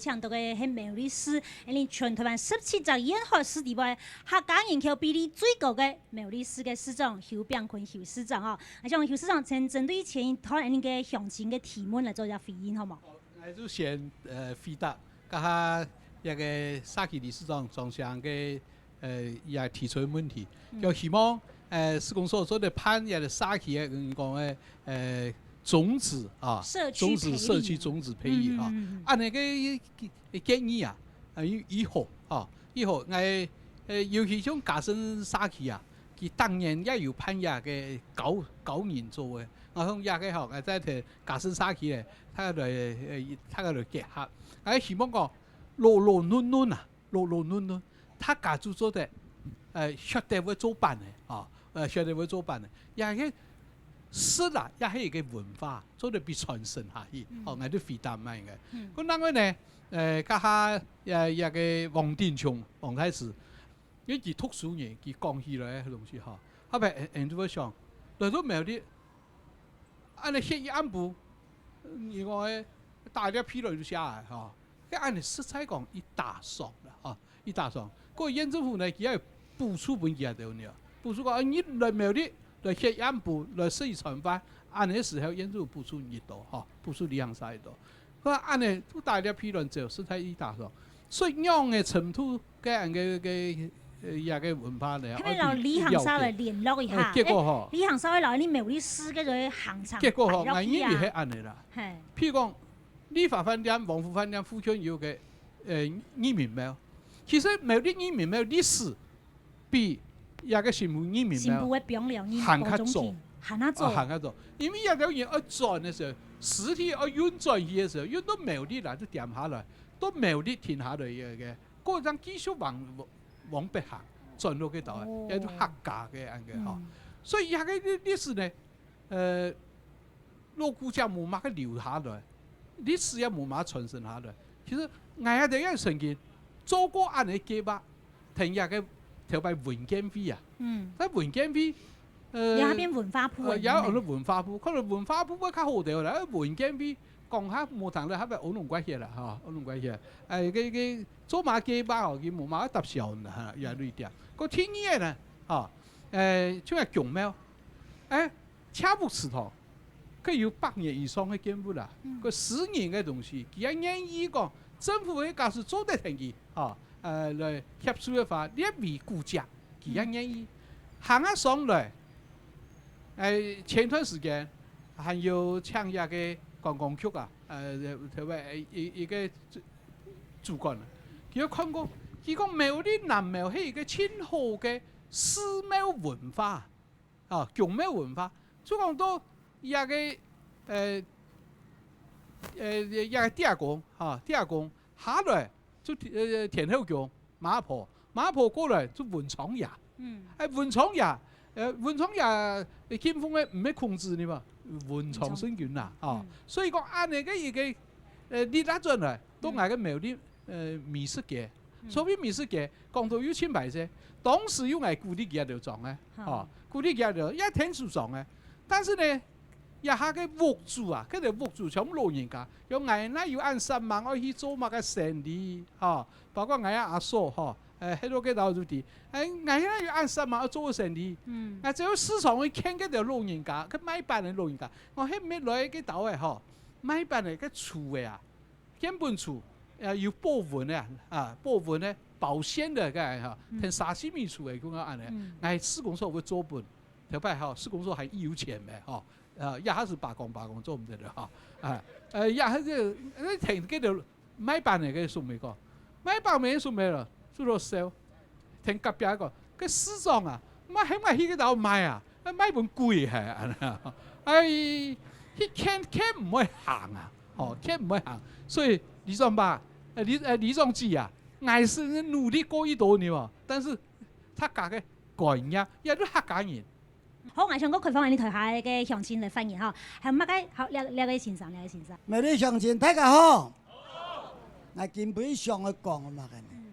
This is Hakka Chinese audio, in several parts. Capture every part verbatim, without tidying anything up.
聽到个係苗栗市，恁呢全台灣十七隻沿海市裡背，客家人口比例最高个苗栗市个市長邱炳坤邱市長哦。啊，像邱市長先針對前一段恁呢个鄉親个提問來做一下回應，好無？𠊎就先，呃，回答，剛剛那個社區理事長莊先生个，呃，也提出个問題，嗯。就希望，呃，市公所做得辦一個社區个，嗯，講个，呃，種子啊，社區培力。種子，社區種子培育啊。嗯，嗯，嗯，嗯。恁呢个一，一建議啊，啊，以，以後啊，以後，𠊎，呃，尤其像嘉盛社區啊，佢當年也有辦一個高，高人做个，啊，像這個吼，𠊎再提嘉盛社區咧，大家來，呃，大家來結合。𠊎希望講，老老嫩嫩啊，老老嫩嫩，大家就做得，呃，曉得會做伴个，啊，呃，曉得會做伴个，也係食啊，也係一個文化，做得分傳承下去。嗯。哦，𠊎就回答恁呢个。嗯。該另外呢，呃，這下，呃，這個王鼎鏘，王太師，因為佢讀書人，佢講起來个東西吼，後背，呃，呃，就會想，來到苗栗，恁呢歇一暗晡，你講个打一粒屁卵就下來吼，該恁呢實在講一打爽啦吼，一打爽。該縣政府呢，佢愛補助分佢兜呢，補助講，啊，你來苗栗來歇一暗晡，來食一餐飯，恁呢時候縣政府補助你多吼，補助你行差多。佢話恁呢，就打一粒屁卵走，實在一打爽。所以仰个程度，該恁个，个，呃，這個文化呢，係毋係摎旅行社來聯絡一下？呃，結果吼，欸，旅行社會摎你苗栗市个行程結果吼，排落去啊。𠊎認為係恁呢啦。嘿。譬如講，麗華飯店、王府飯店附近有個，呃，義民廟。其實苗栗義民廟歷史比這個新埔義民廟新埔个枋寮義民還較早。高中期，還較早。啊，還較早。因為這兜人愛轉个時候，屍體愛運轉去个時候，運到苗栗來，就恬下來，到苗栗停下來个，个，過正繼續往，往北行，轉落去到，哦。也就客家个恁个吼。嗯。所以這個歷，歷史呢，呃，老古跡無麼个留下來，歷史也無麼个傳承下來。其實𠊎也曾經做過恁个計畫，同這個頭擺文建會啊。嗯。但文建會，呃，也變文化部个，呃，也有文化部，可能文化部會較好兜啦，文建會講下無聽了，下擺烏龍怪血啦，吼，烏龍怪血。哎，个，个做麼个計畫哦，佢無麼个答銷呢，哈，也有一點。該第二个呢，吼，哎，就係宮廟，哎， 車屋祠堂，佢有百年以上个建築啦，嗯。佢私人个東西，佢也願意講，政府个假使做得同佢，吼，呃，來協助个話，列為古蹟，佢也願意。嗯。行啊上來，呃，前段時間還有請一個觀光局啊，呃，特別一，一個主，主管啊，佢有看過，佢講苗栗南苗係一個盡好个寺廟文化。 哦，宮廟文化，就講到這個，呃，呃，這個地公，吼，地公下來就，呃，天后宮、媽婆，媽婆過來就文昌爺。嗯。哎，文昌爺，呃，文昌爺，呃，敬奉个毋係孔子呢嘛，文昌聖君啦，吼。嗯。所以講恁呢个一個，呃，歷史轉來，到𠊎个苗栗， 呃，美食街。嗯。所謂美食街，講到又盡歹勢，當時又𠊎鼓勵佢兜種个，好。吼，鼓勵佢兜也天主種个。但是呢，這下个屋主啊，該兜屋主全部老人家，講𠊎哪有恁煞猛愛去做麼个生理，吼，包括𠊎个阿嫂，吼，呃，歇到該兜就知，哎，𠊎哪有恁煞猛愛做生理？嗯。𠊎只有時常去勸該兜老人家，去賣粄个老人家，𠊎歇毋係來該兜个，吼，賣粄个，該廚个啊， 根本就，呃，有保溫个，啊，保溫个、保鮮个，該吼，嗯。同沙西米出个，講到恁呢，嗯。𠊎市公所會做本，頭擺吼，市公所還有錢咩，吼，呃，也還係罷工罷工做毋得了，吼，啊，呃，也還係，呃，同該兜賣粄个，該送美國，賣粄个送美了，就落燒。 聽隔壁講，該市長啊，莫喊𠊎去該兜賣啊，賣分貴嘿，恁呢。哎，去勸，勸毋會行啊，吼，勸毋會行。所以里長伯，呃，里，呃，里長姊啊，𠊎係努力過一多年哦，但是大家个觀念，也係客家人， 好，𠊎想過開放𠊎俚臺下个鄉親來發言哈。還有麼个？好，這，這位先生，這位先生。苗栗鄉親，大家好。𠊎今晡日想愛講个麼个呢？嗯。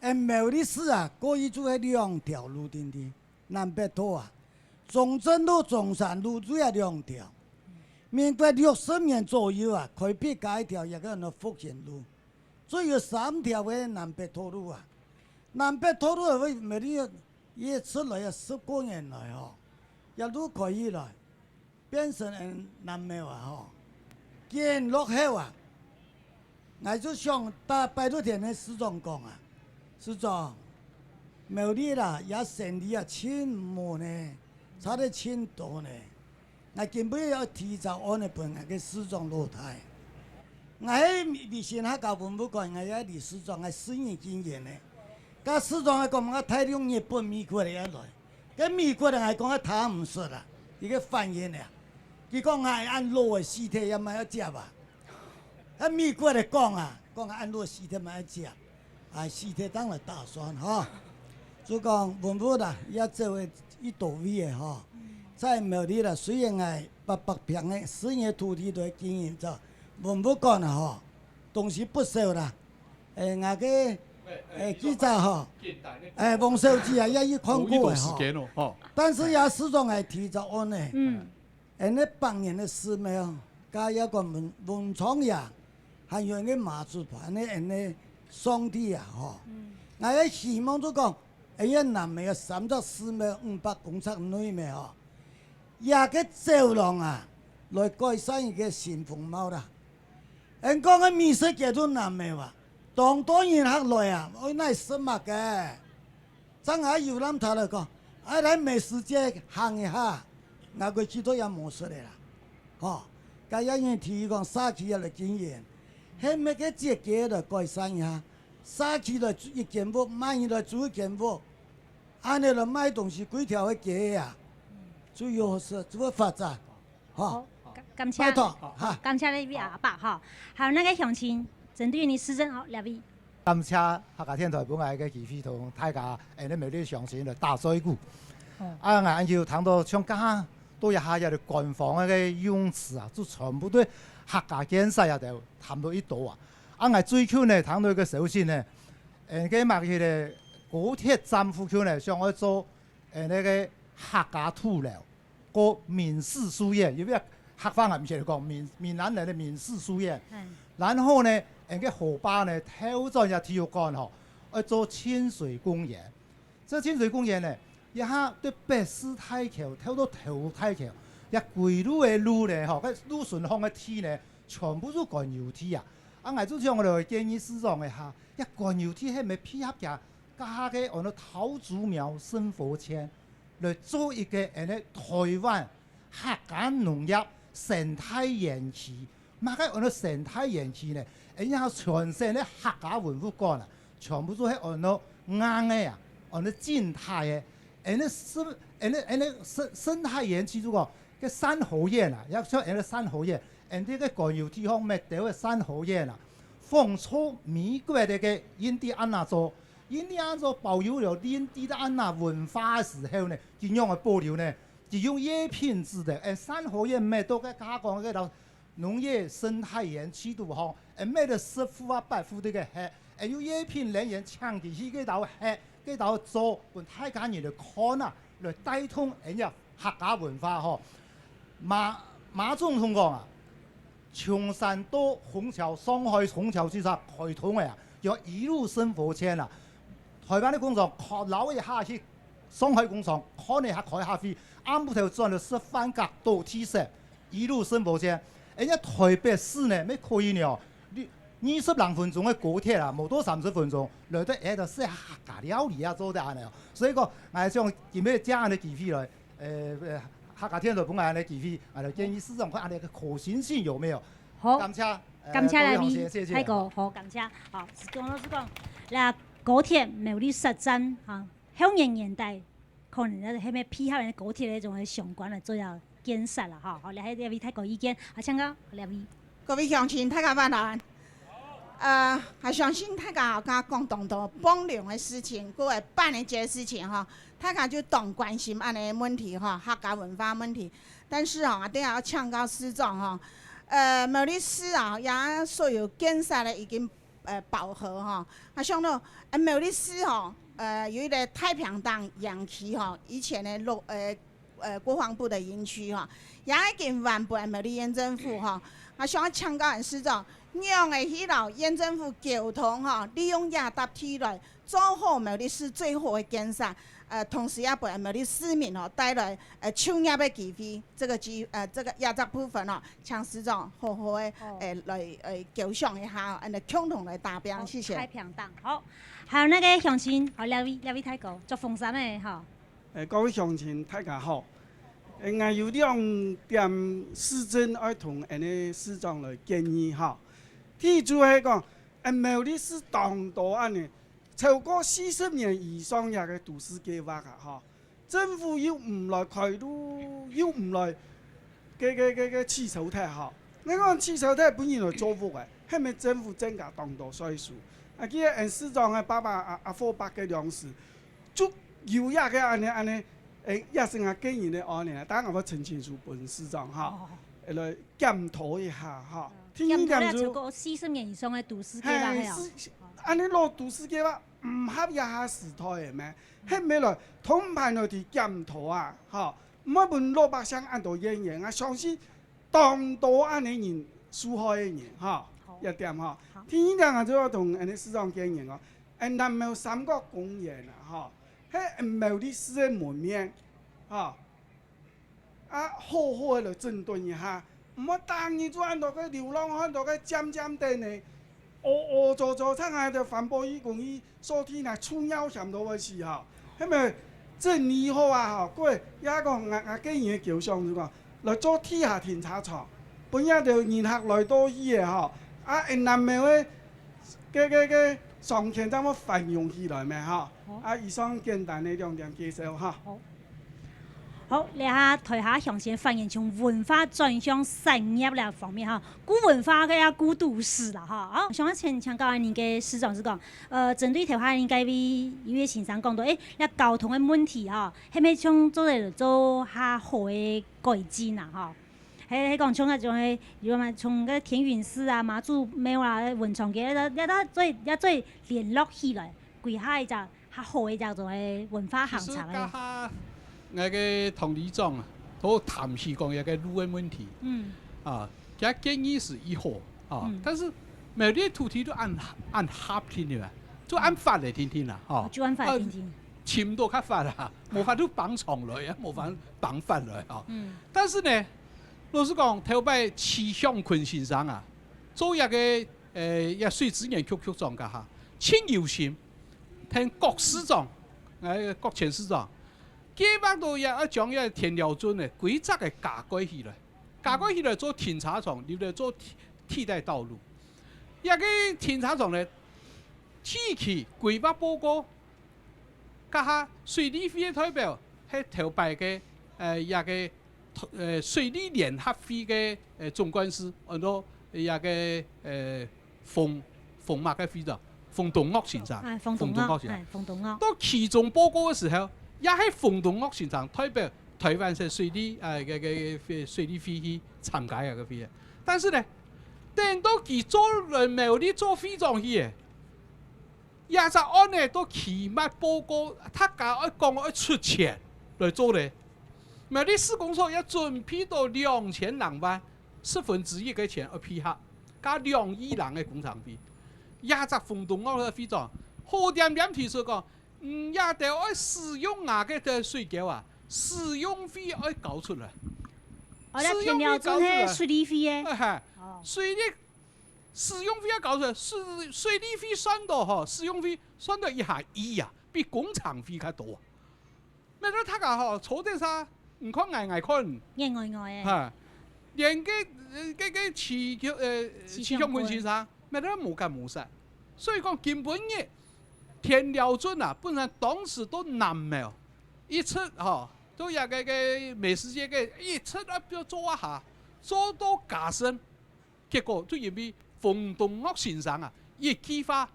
欸，苗栗市啊，過去就係兩條路，對毋對？南北道啊，中正路、中山路就係兩條。民國六十年左右啊，開闢加一條，也叫做復興路。所以有三條个南北道路啊。南北道路个苗栗，佢出來啊，十過年來吼，一路開起來，變成恩南苗啊吼，見落後啊。𠊎就想搭白鹿田个市長講啊，市長，苗栗啦，這生理啊，盡無呢，差得盡多呢。 𠊎今晡日愛提早安呢分𠊎个市長老弟。𠊎係維新客家文物館，𠊎係理事長，𠊎四年經驗呢。該市長還講𠊎大陸、日本、美國个愛來，該美國个𠊎講𠊎聽毋識啊，佢个反應啊。佢講𠊎恁老个屍體也毋愛接啊。該美國个講啊，講𠊎恁老个屍體毋愛接。 啊，屍體當來打算吼。就講文物啦，也做个一到位个吼。在苗栗啦，雖然𠊎八百坪个私人个土地都經營著，文物館啊吼，東西不少啦。誒，𠊎个誒記者吼，誒，王小姐啊，也去看過个吼。但是也始終愛提早安呢。嗯。 恩个百年个寺廟，加一個文，文昌爺，還有恩个媽祖婆，恩个，恩个上帝啊，吼。𠊎个希望就講，恩个南廟个三隻寺廟五百公尺內面吼，這个走廊啊，來改善一個新風貌啦。恩講个美食街就南廟啊，當多人客來啊，愛哪食麼个？ 正下遊覽團來講，愛來美食街行一下，𠊎个去到也無食个啦。吼，該也因為提議講社區也來經營，係麼个節日來改善一下，社區來租一間屋，萬一來租一間屋，恁呢來賣東西，幾條个街啊，就有食，就會發展。 好，好，感，感謝，拜託，哈。感謝這位阿伯哈。還有那個鄉親，針對你市政，好，這位。感謝客家電台分𠊎个機會，同大家，誒，恁苗栗鄉親來打嘴鼓。哦。啊，𠊎恁久聽到像剛剛到一下个官方个用詞啊，就全部對客家建設啊，都談到一堆啊。啊，𠊎最近呢，聽到一個消息呢，誒，該麼个个高鐵站附近呢，想愛做，誒，那個客家土樓。 過閩式書院，因為客話啊，毋係講閩，閩南人个閩式書院。嗯。然後呢，𠊎个河壩呢，頭轉也體育館吼，愛做親水公園。這親水公園呢，一下對北勢大橋，透到頭大橋，這歸路个路呢，吼，該路脣項个地呢，全部都官有地啊。啊，𠊎就想來建議市長个哈，這官有地係毋係配合佢 加个安到桃竹苗生活圈，來做一個恁呢台灣客家農業生態園區。麼个安到生態園區呢？恁樣全省个客家文物館啊，全部都係安到硬个啊，安到靜態个。恁呢生，恁呢，恁呢生，生態園區就講，該三合院啊，也像恁呢三合院，恁呢个官有地項乜兜个三合院啊，仿照美國个該印第安納州 印第安州保有了印第安納文化个時候呢，佢仰會保留呢？佢用葉拼子个，誒，三合院乜到該加工个到農業生態園區肚吼，誒，乜个十戶啊、百戶个个係，誒，用葉拼人員搶佢去該兜係，該兜做分大家人來看啊，來帶動人家客家文化吼。馬，馬總統講啊， 松山到虹橋，上海虹橋機場開通个啊，叫一路生活圈啊。台灣个工廠靠摎一下去上海工廠，看一下開下去，暗晡頭轉來食飯，隔到地食，一路生活圈。而且台北市呢，乜可以呢，你二十零分鐘个高鐵啊，無到三十分鐘，來到這度食客家料理啊，做得恁呢哦。所以講，𠊎想今日借恁呢機會來， 呃，呃，客家電台分𠊎个機會，𠊎來建議市長看恁呢个可行性有沒有？好，感謝，呃，感謝來賓，各位同學，謝謝。大哥，好，感謝。好，是講老實講，那高鐵苗栗設站，哈，後年年代，可能在後面配合个高鐵个一種相關个重要建設了哈。好，來，這位大哥意見，啊，請講，這位。各位鄉親，大家晚安。 呃，𠊎相信大家吼，剛剛講當多幫農个事情，各位辦个這个事情吼，大家就當關心恁呢个問題吼，客家文化問題。但是吼，𠊎等下愛請教市長吼，呃，苗栗市啊，也所有建設个已經，呃，飽和吼。啊，像到，呃，苗栗市吼，呃，有一個太平頂園區吼，以前个老，呃，呃，國防部个營區吼，也已經還分𠊎等个縣政府吼。啊，想請教𠊎等市長，仰會去摎縣政府溝通吼，利用這搭地來做好苗栗市最好个建設，呃，同時也分𠊎等苗栗市民吼帶來呃就業个機會，這個機呃這個這隻部分吼，請市長好好个呃來呃共享一下，恁樣共同來打拚，謝謝。太平等，好。還有那個鄉親，好，這位這位大哥，著紅衫个吼。 誒，各位鄉親，大家好。誒，𠊎有兩點市政愛同𠊎等个市長來建議吼。第一就係講，誒，苗栗市當多恁樣，超過四十年以上這个都市計畫啊，吼，政府又毋來開路，又毋來个个个个起草忒吼。𠊎講起草忒分人來做屋个，係毋係政府增加當多稅收？啊，今日𠊎等市長个爸爸阿阿福伯个糧食， 就有這个恁樣恁樣，誒，也係𠊎個人个案例啊，當然𠊎會陳情書分市長哈，哦。誒，來檢討一下哈。嗯，第二點就，檢討了超過四十年以上个都市計畫係哦。係，係，恁樣老都市計畫毋合這下時代个咩？係毋係來通盤來去檢討啊，哈，毋好分老百姓恁多怨言啊，相信 當多恁樣人受害个人，吼，好。一點吼。好。第二點啊，就愛同𠊎等市長建議哦，𠊎等南苗三角公園啊，吼，係苗栗市个門面，吼，啊，好好个來整頓一下，毋好逐日就恁多个流浪漢，多个尖尖等呢，屙屙糟糟，像𠊎等環保義工去掃地呢，臭尿涎到會死吼。係毋係整理好啊吼，過也講𠊎𠊎個人个構想就講， 來做地下停車場，分這兜人客來到去个吼，啊，𠊎等南苗个个个个商圈正會繁榮起來咩吼。好。啊，以上簡單个兩點介紹哈。好。好，這下台下鄉親發言從文化轉向產業這方面哈，顧文化个也顧都市啦哈。好，想要請請教恁樣个市長就講，呃，針對頭下恁樣个一位先生講到，誒，這交通个問題哈，係毋係像做得做較好个 改進啊，吼。係係講像該種个，有嘛，像該天雲寺啊、媽祖廟啊、文昌街，也也也做也做聯絡起來，規劃一隻較好个一隻種个文化行程个。其實這下𠊎个同里長啊，都談起講這个路个問題。嗯。啊，佢建議係已好啊，嗯。但是苗栗土地都恁恁狹定个嘛，就恁闊个定定啦，吼。哦，就恁闊个定定。啊，尋到較闊啦，無法度放長來啊，無法度放闊來吼。嗯。 但是呢，老實講，頭擺徐向坤先生啊，做這个，呃，這水資源局局長該下，盡有心，同郭市長，呃，郭前市長，計畫到這愛將這田寮圳呢，規則个加蓋起來，加蓋起來做停車場，入來做替替代道路。這个停車場呢，地區規劃報告 該下水利會个代表係頭擺个，呃，這个，呃，水利聯合會个，呃，總幹事，安到這个，呃，馮，馮麼个會長，馮東岳先生，哎，馮東岳，馮東岳先生。哎，馮東岳。到期中報告个時候，也係馮東岳先生代表台灣省水利，呃，个个个水利會去參加這个會議。但是呢，等到佢做來苗栗做會長去个， 這隻案呢，到期末報告，大家愛講愛出錢來做咧。苗栗市公所也準備到兩千零萬，十分之一个錢愛配合，加兩億零个工程費。這隻馮東岳个會長，好恬恬提出講，嗯，這兜愛使用𠊎个水溝啊，使用費愛交出來。哦，該田寮圳係水利會个。哎，係，哦。水利 使用費愛交出來，水水利費算到吼，使用費算到一下億啊，比工程費較多啊。乜係大家吼，坐等下，你看𠊎，𠊎看，眼呆呆个。哈，連个呃个个徐呃徐向坤先生，乜係無感無識。所以講，今晡日田寮圳啊，本身當時都南苗，一直吼，都這个个美食街个，一直啊要做一下，做到加深。 結果就因為馮東岳先生啊，一句話，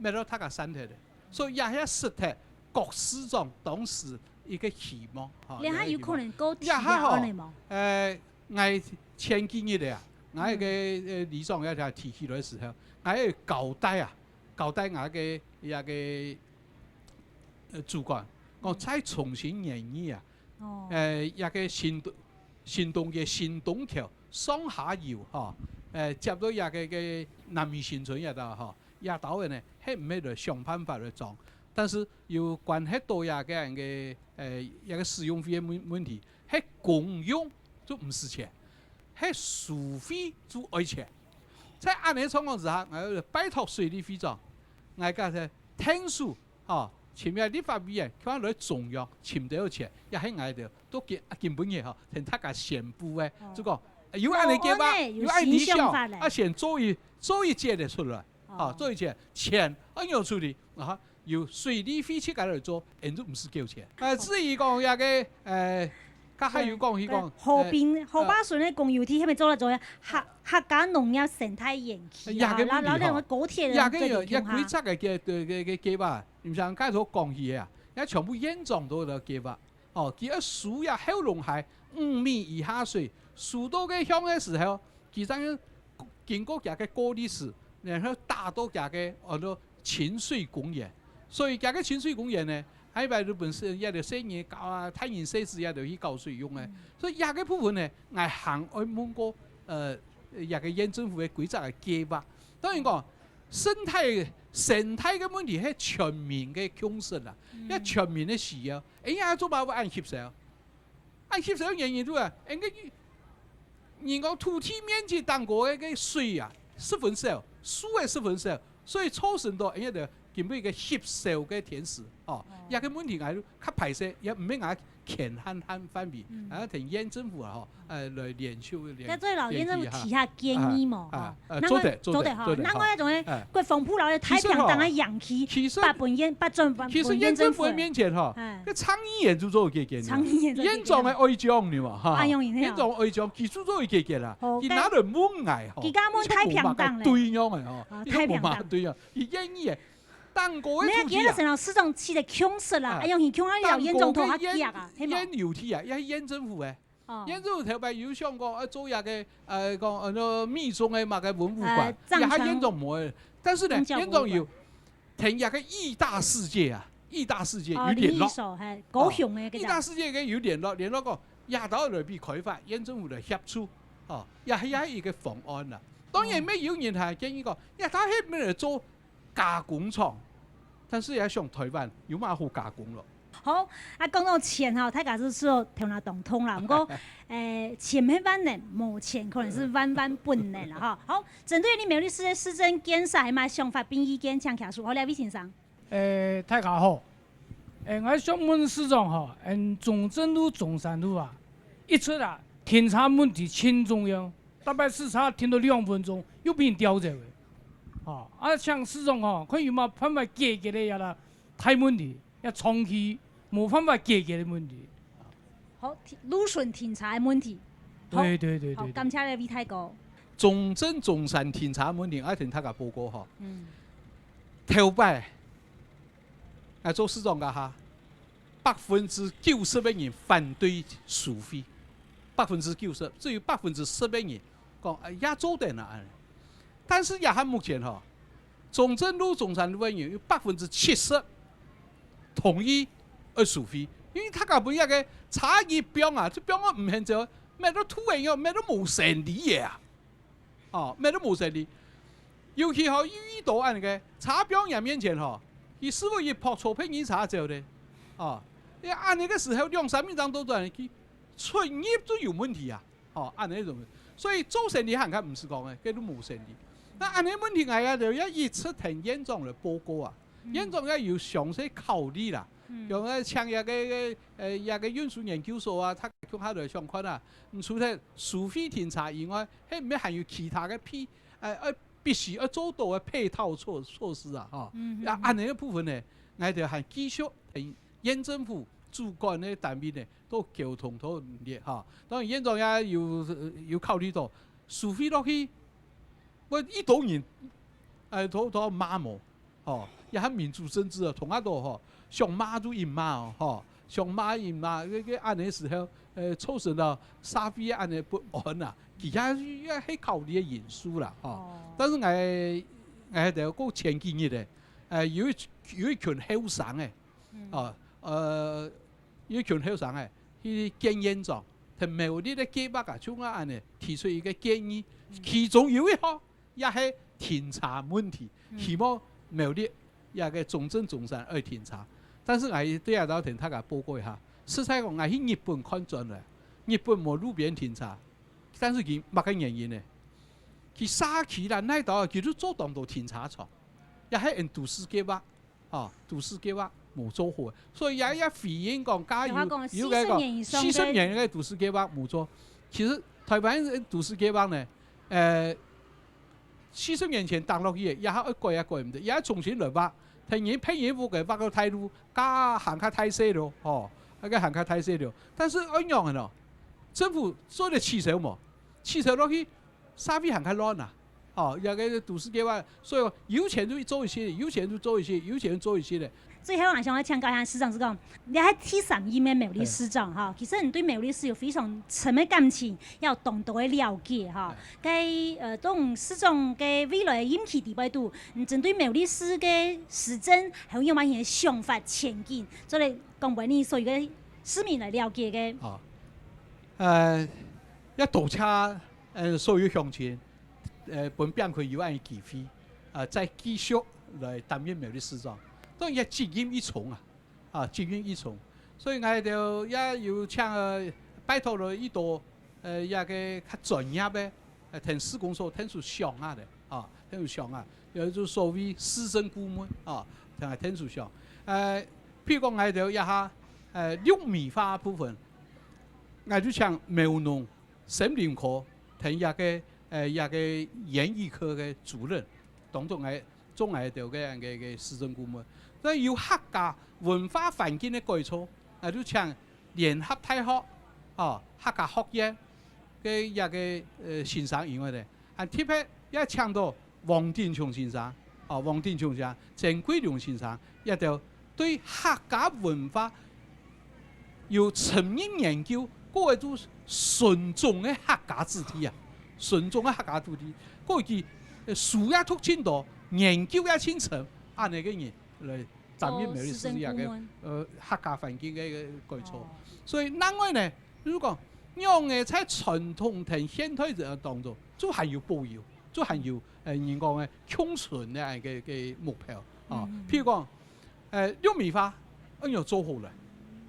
乜係大家散忒咧。所以這下失忒郭市長當時一个希望，吼，這下有可能過期啊，這下吼，恁樣無？呃，𠊎前幾日个啊，𠊎个，嗯。呃，里長也提起來个時候，𠊎交代啊，交代𠊎个，這个，呃，主管，講再重新研議啊，哦。呃，這个新東，新東个新東橋上下游吼，呃，接到這个个南美新村這搭吼，這兜个呢，係毋係來想辦法來裝？但是有關係到這个个，呃，這个使用費个問，問題，係公用就毋使錢，係收費就愛錢。在恁呢狀況之下，𠊎拜託水利會長，𠊎个係聽說 吼，尋个立法委員，佢話來中央尋到錢，也係𠊎兜都根，啊，根本个吼，同大家宣布个，哦。就講，啊，有恁呢計畫，有恁呢，有新想法咧。啊，先做一，做一節个出來，哦。吼，做一節，錢愛仰處理，啊，由水利會自家來做，𠊎就毋使繳錢。呃，至於講這个，呃，佢還有講，佢講，河邊，呃，河壩脣个公有地，係毋係做得做？客，客家農業生態園區啊，也个問題吼，然後，然後那種高鐵的也个有，也規則个个个个計畫。 毋像該頭講起个啊，也全部縣長都有計畫。哦，佢愛收這後龍溪五米以下水，收到个向个時候，佢正經過佢个過濾池，然後打到佢个安到親水公園。所以佢个親水公園呢，還有一擺日本係也就細人搞啊，大人細子也就去搞水用个。所以這个部分呢，𠊎還愛問過，呃，這个縣政府个規則个計畫。當然講， 生態，生態个問題係全民个共識啦，嗯。也全民个需要。哎呀，做麼个恁吸收？恁吸收个原因就係，因為人講土地面積當高个，个水啊，十分少，樹个十分少，所以造成到，哎呀，就根本一个吸收个天時，哦，哦。這个問題𠊎就較歹勢，也毋係𠊎權限範圍，嗯。啊，同縣政府啊，吼，呃，來聯手，聯，該做老縣政府提下建議無？聯繫一下。啊，啊，吼。啊，做得，做得，做得吼。做得，吼。另外一種呢，哎。國防部老爺太平洋个洋氣，其實，其實，八分縣，八轉八分其實縣政府个面前吼，哎。該參議員就做得解決啦。參議員做得解決。縣長个愛將你嘛，哈。哎喲，你看。縣長愛將，佢就做得解決啦。哦，佢拿來問𠊎吼，佢敢問太平洋咧？對樣个吼，啊，佢都無太平洋。嘛對啊，佢願意个。當高个土地啊。沒有，今日成了市長起的共識啦，啊。哎喲，你共下要縣長頭下夾啊，當高个縣，係無？縣有地啊，也係縣政府个。 哦。因為頭擺有想過，呃，做一個，呃，講，呃，那密宗个麼个文物館，呃，也還嚴重無个。藏傳。但是呢，宗教博物館。嚴重有，同一個義大世界啊，義大世界有聯絡。哦，靈異所，嘿，高雄个，哦，該隻。義大世界个有聯絡，聯絡講，也到來比開發，縣政府來協助，哦，也，也係一個方案啦。當然，哦。也有人還建議講，也，佢係毋係來做 加工廠，但是也想台灣有麼好加工咯。好，啊，講到錢吼，大家就係頭那當痛啦。毋過，誒，錢係萬能，無錢可能係萬萬不能啦，吼。好，針對你苗栗市个市政建設，還有麼想法並意見，請家屬，好，這位先生。誒，大家好。誒，𠊎想問市長吼，嗯，中正路、中山路啊，一直啊，停車問題盡重要。 逐擺駛車停到兩分鐘，又分人吊走个。吼，啊，請市長吼，看有麼辦法解決个這個大問題，這長期無辦法解決个問題。好，停，路脣停車个問題。好，對，對，對，好，對，對。感謝這位大哥。中正、中山停車問題，𠊎同大家報告吼。嗯。頭擺，𠊎做市長該下，百分之九十个人反對收費。 百分之九十，只有百分之十个人講，哎，也做得啊，恁呢。但是也還目前吼，中正路、中山路个人有百分之七十同意愛收費，因為大家分這個差異放啊，就放到毋肯走，搣到吐煙哦，搣到無生理个啊。 哦，搣到無生理。尤其吼，遇到恁呢个，車放人面前吼，佢師傅一拍車，別人車走咧。哦，你恁呢个時候，兩三米正到轉，佢出入就有問題啊。哦，恁呢種，所以做生理還較毋使講誒，該都無生理。那恁呢問題，𠊎也就要一直同縣長來報告啊。嗯。縣長也有詳細考慮啦。嗯。像誒，請一個，誒，一個運輸研究所啊，大家共下來想看啊。嗯，除了收費停車以外，係毋係還有其他个配 呃，呃，必須要做到个配套措，措施啊，吼。嗯，嗯，啊，嗯。恁呢个部分呢，𠊎兜還繼續同縣政府主管个單位呢，都溝通討論个，吼。當然，縣長也有，有考慮到，收費落去，會一多人，呃，都，都罵無。 吼，也係民主政治啊，同下都吼，想罵就一罵哦，吼，想罵一罵，該，該恁呢時候，呃，造成了社會恁呢不安啊，其實也係考慮个因素啦，吼。哦。但是𠊎，𠊎兜過前幾日咧，呃，有一，有一群後生个，嗯。哦，呃，有一群後生个，去見縣長，同苗栗个計畫啊，就恁呢提出一個建議，其中有一項也係停車問題，希望苗栗這個中正中山愛停車。但是𠊎對這兜同大家報告一下，實在講，𠊎去日本看轉來，日本無路邊停車，但是佢麼个原因呢？佢社區啦，哪兜佢都做當多停車場，也係𫣆都市計畫。 吼，都市計畫無做好，所以也也回應講，假如有个講四十年个都市計畫無做，其實台灣个都市計畫呢，呃，四十年前定落去个，也還愛改也改毋得，也重新來畫，等於別人屋个畫个大路，加行較大細路，吼，該个行較大細路。但是愛仰个咯，政府做得取消無？取消落去，社會行較亂啊。 哦，這個都市計畫，所以有錢就做一些，有錢就做一些，有錢就做一些个。最後，𠊎想要請教一下市長，是講，你還第三任个苗栗市長哈，其實你對苗栗市有非常深个感情，也有當多个了解哈。該呃，當市長个未來个任期底背肚，你針對苗栗市个施政，還有仰般个想法前景，做得講分你所有个市民來了解个。哦，呃，也多謝呃所有鄉親。 呃，分拚開有恁个機會，啊，再繼續來擔任苗栗市長。當然也責任已重啊，啊，責任已重。所以𠊎兜也有請呃拜託了一多呃這個較專業个呃同市公所同處想啊个，啊，同處想啊，有一種所謂施政顧問啊，同同處想。呃，譬如講𠊎兜這下呃綠美化部分，𠊎就請苗農 森林科同這個呃這個園藝科个主任，當中个做𠊎兜个个个施政顧問。所以有客家文化環境个改造，啊，就請聯合大學哦客家學院个這個呃先生以外呢，還特別也請到 黃鼎松先生，哦，黃鼎松先生、曾貴龍先生，這兜對客家文化有深入研究，過个都純種个客家子弟啊，純種个客家子弟，過佢呃書也讀盡多，研究也盡深，恁呢个人來擔任苗栗市這個呃客家環境个个改造。所以另外呢，就係講仰仔在傳統同現代人當中，就還有保有，就還有 呃人講个共存个个个目標哦。譬如講，呃綠美化愛仰做好來，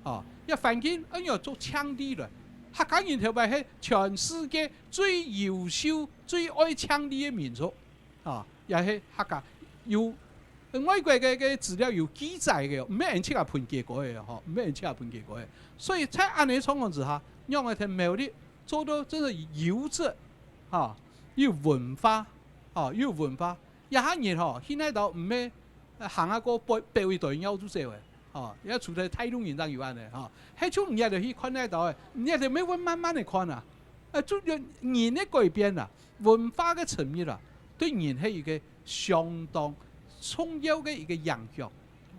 哦，這環境愛仰做淨俐來。客家人頭擺係全世界最優秀、最愛淨俐个民族，哦，也係客家有。外國个个資料有記載个，毋係𫣆自家歕結果个吼，毋係𫣆自家歕結果个。所以在恁呢狀況之下，仰仔同苗栗做到真係有質，哈，有文化，哈，有文化， 這下人吼，去哪兜毋係行啊過背背一袋尿就走个，吼，也除忒大陸人正有恁呢，吼。係就你也得去看哪兜个，你也得慢慢慢慢个看啊。呃，就人个改變啊，文化个深入啊，對人係一個相當重要个一個影響，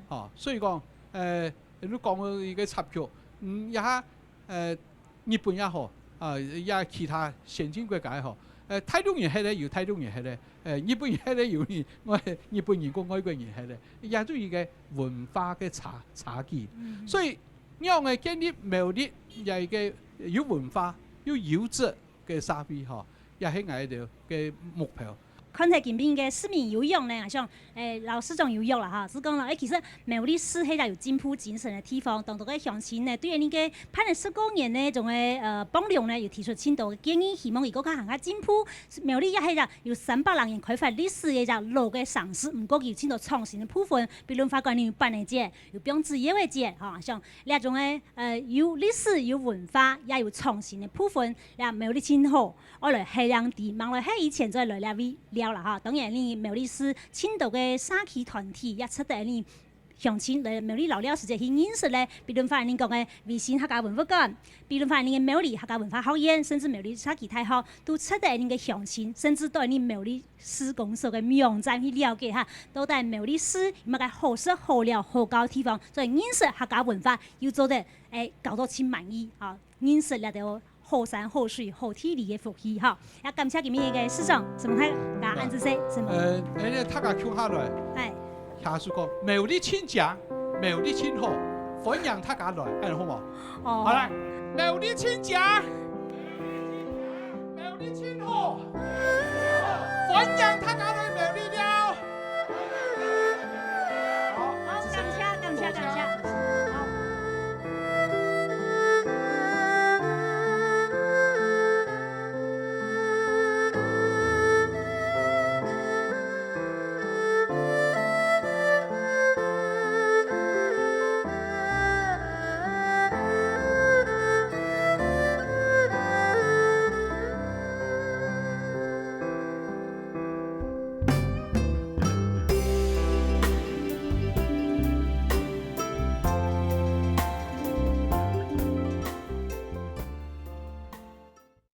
吼。所以講，呃，你講个一個插曲，嗯，這下呃日本也好，啊，也其他先進國家也好，呃，大陸人歇个有大陸人歇个，呃，日本人歇个有日，日本人跟外國人歇个，也就一個文化个差差距。所以，仰仔建立苗栗也一個有文化、有優質个社會吼，也係𠊎兜个目標。 看忒今晡日个市民有用呢，𠊎想，誒，老市長有用了哈，係講了，誒，其實苗栗市係一個有進步精神个地方，當多个鄉親呢，對於你个辦了十過年呢，種个呃幫助呢，有提出盡多个建議，希望佢个較行較進步。苗栗也係一個有三百零年開發歷史个一個老个城市，毋過佢有盡多創新个部分，比如話講你有辦个節，有放紙鷂个節，哈，像這種个呃有歷史、有文化，也有創新个部分，也苗栗盡好。 愛來歇兩地，吂來歇以前再來這位尞啦哈。當然，你苗栗市盡多个社區團體也值得你鄉親來苗栗尞尞時節去認識咧。比論話，你講个維新客家文物館，比論話，你个苗栗客家文化學院，甚至苗栗社區大學，都值得你个鄉親，甚至到你苗栗市公所个網站去了解哈，到底苗栗市有麼个好食、好尞、好搞地方，所以認識客家文化又做得誒搞到盡滿意哈。 認識這兜好山好水好地理个福氣哈。也感謝今晡日个市長，承蒙大家恁仔細，承蒙。呃，哎，大家共下來，哎，下次講苗栗盡靚，苗栗盡好，歡迎大家來，恁好無？哦，好啦。劉麗清姐，